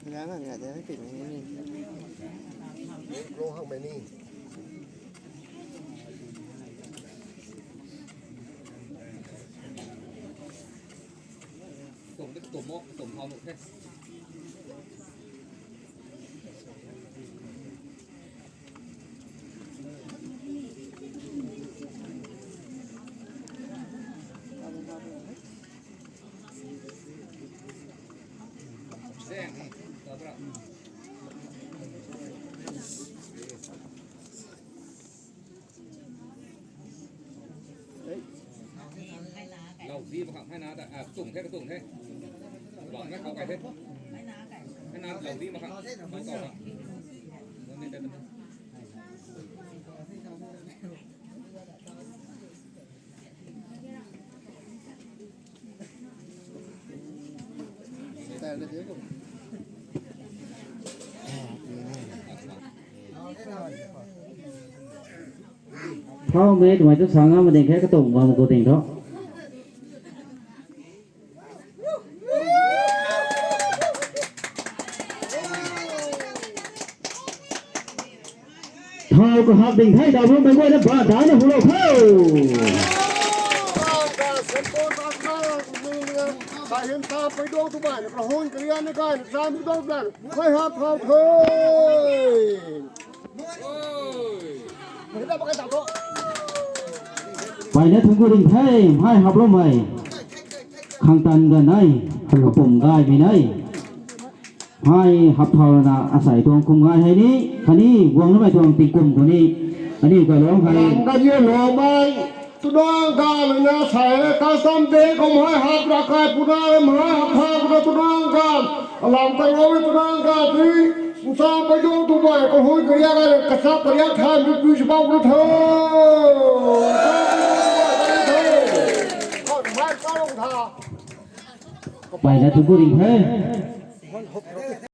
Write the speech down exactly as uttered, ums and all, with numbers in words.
Ngang ngang ngai de, nang pi mei ni. Ro hak mei ni. Tum de, tum mo, tum hau nu the. Lau di mak khang, hai na ta, a, tung the, ka tung the. Lau na kau kai the. Hai na lau di mak khang. Lau kau khang. Thau mei twmei tu sa ngam ma ding khe, katuang bam khou ding tho. Thau kahak ding the, dam mei guayna ba dana hu lou kho. Sa hin ta pei dou tu bai na, kahun karian na kai na, sam dou dan, mei hap thau the. Pai na thun ku ding the, mei hap lou mei. Khang tan ganv nai, kapum gaymei nai. Hei hap thau rana asei tuang kum ngai hei ni, khatni guang namei tuang tingkum khou ni, aniu kalung hei. Lam kaniw lou mei, tunang gan na sei, custom day khou mei hap ra kai puna, mei hap thau puna tunang gan. Alam tang o tunang gan ti, nsa pei dou tu bai, kahun karian na, kachap karian than, pi pi si bau na tho. Pai na thun ku ding the.